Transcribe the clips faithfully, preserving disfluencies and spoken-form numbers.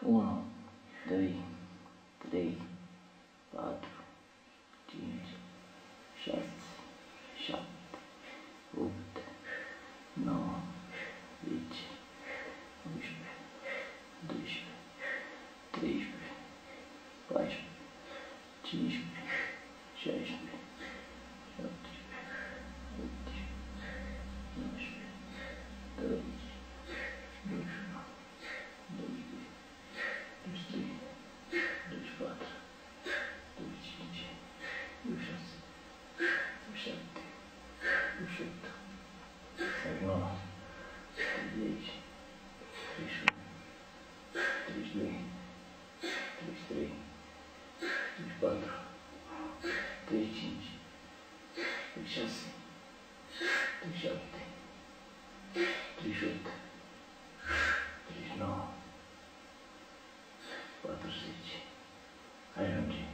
One, three, three, quatro, cinco, sete, sete, oito, nove, vinte, um pé, dois pé, três pé, quatro pé, cinco pé, seis pé, sete pé, oito pé, nove pé, dez, dois pé, dois pé, dois três, dois quatro, dois cinco, dois seis, dois sete, dois oito, dois nove, dois dez, dois um, dois dois, dois três, dois quatro, dois cinco, dois seis, dois sete, dois oito, dois nove, quatro sete. Ai, Jandir.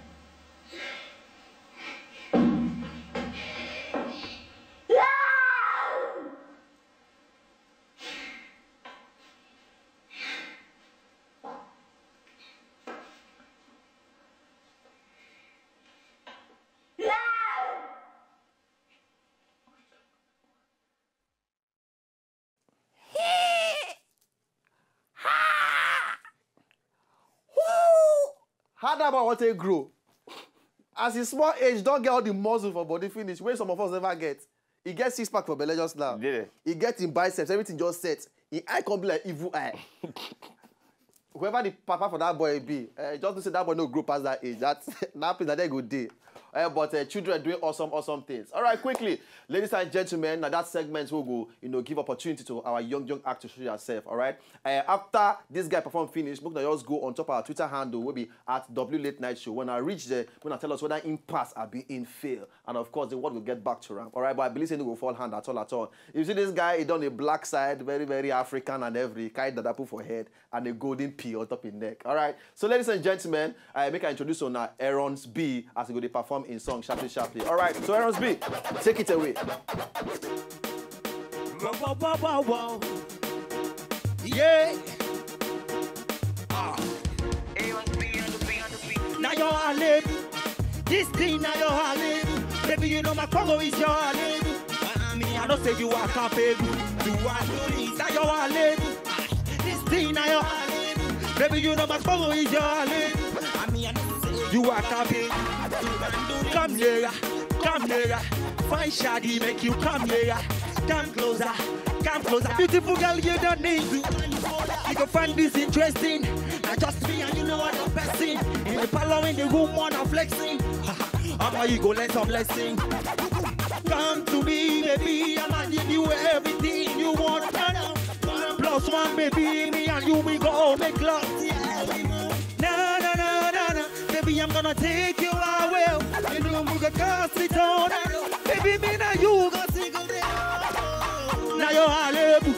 How that boy want to grow? As his small age, don't get all the muscle for body finish wey some of us never get. He get six pack for belle just now. Did it? He get him biceps, everything just set. Him eye come be like evil eye. Whoever the papa for that boy be, uh, just to say that boy no grow past that age. That that place that they go dey. Uh, but uh, children doing awesome, awesome things. All right, quickly, ladies and gentlemen, now that segment will go, you know, give opportunity to our young, young actors to show yourself. All right. Uh, after this guy perform finish, make una just go on top our Twitter handle, will be at W Late Night Show. When I reach there, when I tell us whether in pass I be in fail. And of course, the world will get back to ramp. All right, but I believe say no go fall hand at all, at all. You see this guy, he done a black side, very, very African and every kind that I put for head and a golden P on top his neck. All right. So, ladies and gentlemen, I make I introduce on Aaron's B as he go to perform in song sharply, sharply. All right. So, Aaron's B, take it away. Wow, wow, wow, wow, wow. Yeah. Ah. Now you're a lady. This thing now you're a lady. Baby, you know my Congo is your lady. I mean, I don't say you are capable. You are lady. Now you're a lady. This thing now you're a lady. Baby, you know my Congo is your lady. I mean, I don't say you are capable. Come here, come here. Fine shawty, make you come here. Come closer, come closer. Beautiful girl, you don't need to. You go find this interesting. Now just me and you, no other person. In the parlor, in the room, one are flexing. How about you go learn some lesson? Come to me, baby, I'ma give you everything you want. One plus one, baby, me and you, we go make love. Yeah, we move. Na, na, na, na, na. Baby, I'm gonna take you away. You know, we go cast it on. Baby, me now you go single day. Now you're a lady.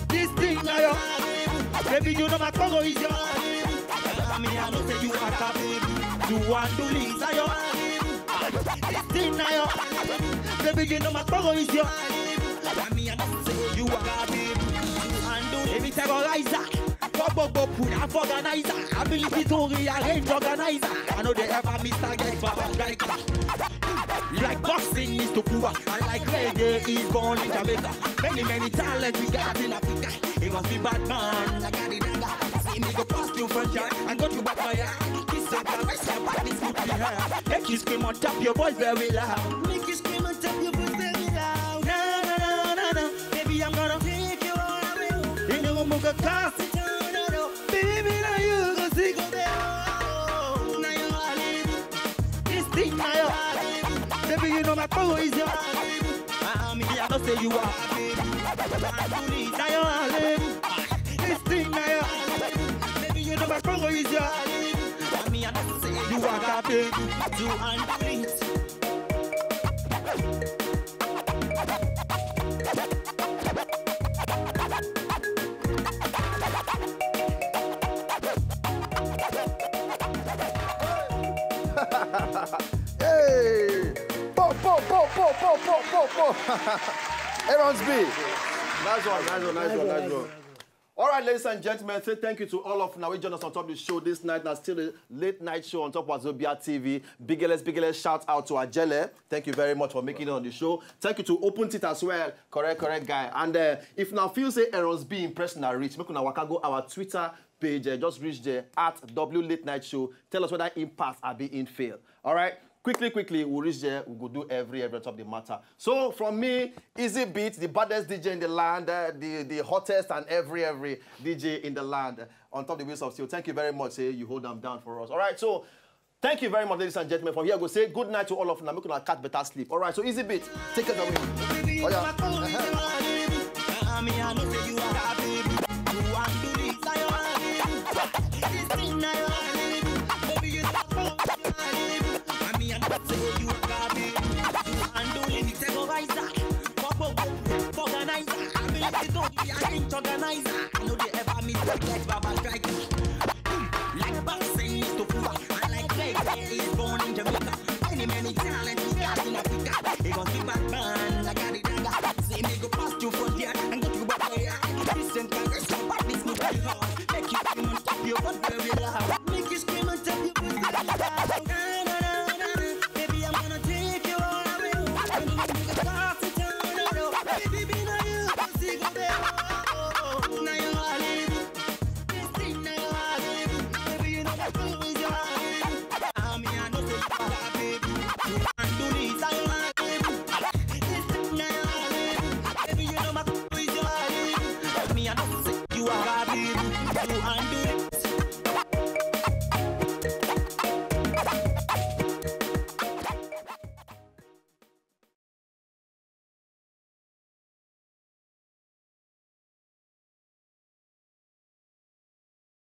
This thing now you're a lady. Baby, you know my Congo is your lady. I mean, I know say you are a baby. You want to leave, now you're a lady. This thing now you're a lady. Baby, you know my Congo is your lady. I mean, I know say you are a baby. You handle every terrorizer. Bobo put a organizer. Ability to rearrange organizer. I know they ever miss target for a striker. Like boxing is to poor. And like reggae is born in Jamaica. Many, many talents we got in Africa. He must be bad man. I got it, I got it. See me go past you front yard and go to back my yard. Kiss up and rest your body, smooth the hair. Make you scream on top your voice very loud. Make you scream on top your voice very loud. Na, na, na, na, na. Baby, I'm gonna take you away. You know, I'm gonna cast it down, no, no. Baby, now you go see go there. Now you are living. This thing now you are living. Baby, you know my power is your living. I'm here, I don't say you are living. Now you are living. This thing now you are living. Baby, you know my power is your living. I'm here, I don't say you are living. You are living. Hey! Po, po, po, po, po, po, po, po. Aaron's B. Nice one, nice one, nice one, nice one. All right, ladies and gentlemen, say thank you to all of now. We join us on top of the show this night. Now, still a late night show on top of Wazobia T V. Biggest, biggest shout out to Ajele. Thank you very much for making it on the show. Thank you to Open It as well. Correct, correct guy. And uh, if now feel say Aaron's being personal reach, make una waka go our Twitter page. Uh, just reach there at W Late Night Show. Tell us whether in pass or be in fail. All right. Quickly, quickly, we'll reach there. We go do every every top of the matter. So from me, Easy Beat, the baddest D J in the land, uh, the the hottest and every every D J in the land, uh, on top of the wheels of steel. Thank you very much. Say you hold them down for us. All right, so thank you very much, ladies and gentlemen. From here, go say good night to all of them. Make una catch better sleep. All right, so Easy Beat, take it away. Oh yeah. Uh-huh. Organizer. I know they ever meet like Baba Strike. Like Bob Saints to Cuba, and like Drake is born in Jamaica. Many, many talents we got in Africa. They gon' keep back man like a dagger. See me go past you from there and get you back there. Christian can rest your body, this move very hard. Make you scream and tap your foot very loud. Make you scream and tap your foot very loud. Baby, I'm gonna take you all away. I'm gonna make a party turn around. Baby, be no you, see go there.